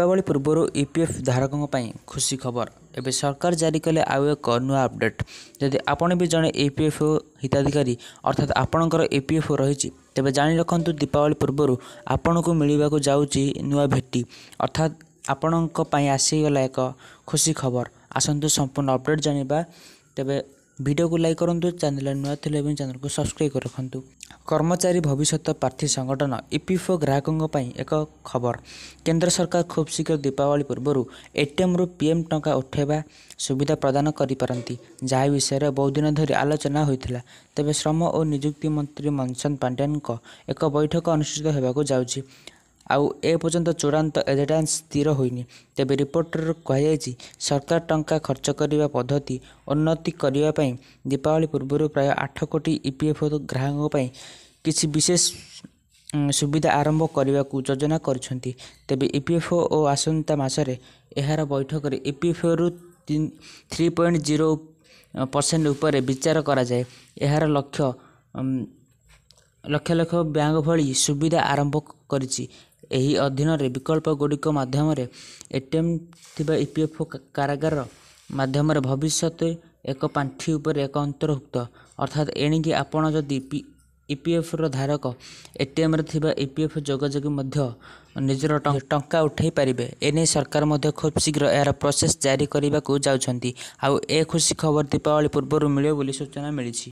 ଦୀପାବଳି ପୂର୍ବରୁ ଇପିଏଫ୍ ଧାରକଙ୍କ ପାଇଁ ଖୁସି ଖବର। ଏବେ ସରକାର ଜାରି କଲେ ଆଉ ଏକ ନୂଆ ଅପଡେଟ୍। ଯଦି ଆପଣ ବି ଜଣେ ଇପିଏଫ୍ ହିତାଧିକାରୀ, ଅର୍ଥାତ୍ ଆପଣଙ୍କର ଇପିଏଫ୍ ରହିଛି, ତେବେ ଜାଣି ରଖନ୍ତୁ ଦୀପାବଳି ପୂର୍ବରୁ ଆପଣଙ୍କୁ ମିଳିବାକୁ ଯାଉଛି ନୂଆ ଭେଟି, ଅର୍ଥାତ୍ ଆପଣଙ୍କ ପାଇଁ ଆସିଗଲା ଏକ ଖୁସି ଖବର। ଆସନ୍ତୁ ସମ୍ପୂର୍ଣ୍ଣ ଅପଡେଟ୍ ଜାଣିବା। ତେବେ ଭିଡ଼ିଓକୁ ଲାଇକ୍ କରନ୍ତୁ, ଚ୍ୟାନେଲରେ ନୂଆ ଥିଲେ ଏବଂ ଚ୍ୟାନେଲକୁ ସବସ୍କ୍ରାଇବ୍ କରି ରଖନ୍ତୁ। କର୍ମଚାରୀ ଭବିଷ୍ୟତ ପାଣ୍ଠି ସଂଗଠନ ଇପିଏଫ୍ଓ ଗ୍ରାହକଙ୍କ ପାଇଁ ଏକ ଖବର। କେନ୍ଦ୍ର ସରକାର ଖୁବ୍ ଶୀଘ୍ର ଦୀପାବଳି ପୂର୍ବରୁ ଏଟିଏମ୍ରୁ ପିଏମ୍ ଟଙ୍କା ଉଠାଇବା ସୁବିଧା ପ୍ରଦାନ କରିପାରନ୍ତି, ଯାହା ବିଷୟରେ ବହୁଦିନ ଧରି ଆଲୋଚନା ହୋଇଥିଲା। ତେବେ ଶ୍ରମ ଓ ନିଯୁକ୍ତି ମନ୍ତ୍ରୀ ମନସୁଖ ମାଣ୍ଡଭିଆଙ୍କ ଏକ ବୈଠକ ଅନୁଷ୍ଠିତ ହେବାକୁ ଯାଉଛି, ଆଉ ଏ ପର୍ଯ୍ୟନ୍ତ ଚୂଡ଼ାନ୍ତ ଏଜେଣ୍ଡା ସ୍ଥିର ହୋଇନି। ତେବେ ରିପୋର୍ଟରେ କୁହାଯାଇଛି, ସରକାର ଟଙ୍କା ଖର୍ଚ୍ଚ କରିବା ପଦ୍ଧତି ଉନ୍ନତି କରିବା ପାଇଁ ଦୀପାବଳି ପୂର୍ବରୁ ପ୍ରାୟ 8 କୋଟି ଇପିଏଫ୍ ଗ୍ରାହକଙ୍କ ପାଇଁ କିଛି ବିଶେଷ ସୁବିଧା ଆରମ୍ଭ କରିବାକୁ ଯୋଜନା କରୁଛନ୍ତି। ତେବେ ଇପିଏଫ୍ ଓ ଆସନ୍ତା ମାସରେ ଏହାର ବୈଠକରେ ଇପିଏଫ୍ଓରୁ 3.0% ଉପରେ ବିଚାର କରାଯାଏ। ଏହାର ଲକ୍ଷ୍ୟ ଲକ୍ଷ ଲକ୍ଷ ବ୍ୟାଙ୍କ ଭଳି ସୁବିଧା ଆରମ୍ଭ କରିଛି। ଏହି ଅଧୀନରେ ବିକଳ୍ପ ଗୁଡ଼ିକ ମାଧ୍ୟମରେ ଏଟିଏମ୍ ଥିବା ଇପିଏଫ୍ କାରାଗାର ମାଧ୍ୟମରେ ଭବିଷ୍ୟତ ଏକ ପାଣ୍ଠି ଉପରେ ଏକ ଅନ୍ତର୍ଭୁକ୍ତ। ଅର୍ଥାତ୍ ଏଣିକି ଆପଣ ଯଦି ଇପିଏଫ୍ର ଧାରକ, ଏଟିଏମ୍ରେ ଥିବା ଇପିଏଫ୍ ଯୋଗାଯୋଗ ମଧ୍ୟ ନିଜର ଟଙ୍କା ଉଠାଇ ପାରିବେ। ଏନେଇ ସରକାର ମଧ୍ୟ ଖୁବ୍ ଶୀଘ୍ର ଏହାର ପ୍ରୋସେସ୍ ଜାରି କରିବାକୁ ଯାଉଛନ୍ତି। ଆଉ ଏ ଖୁସି ଖବର ଦୀପାବଳି ପୂର୍ବରୁ ମିଳିବ ବୋଲି ସୂଚନା ମିଳିଛି।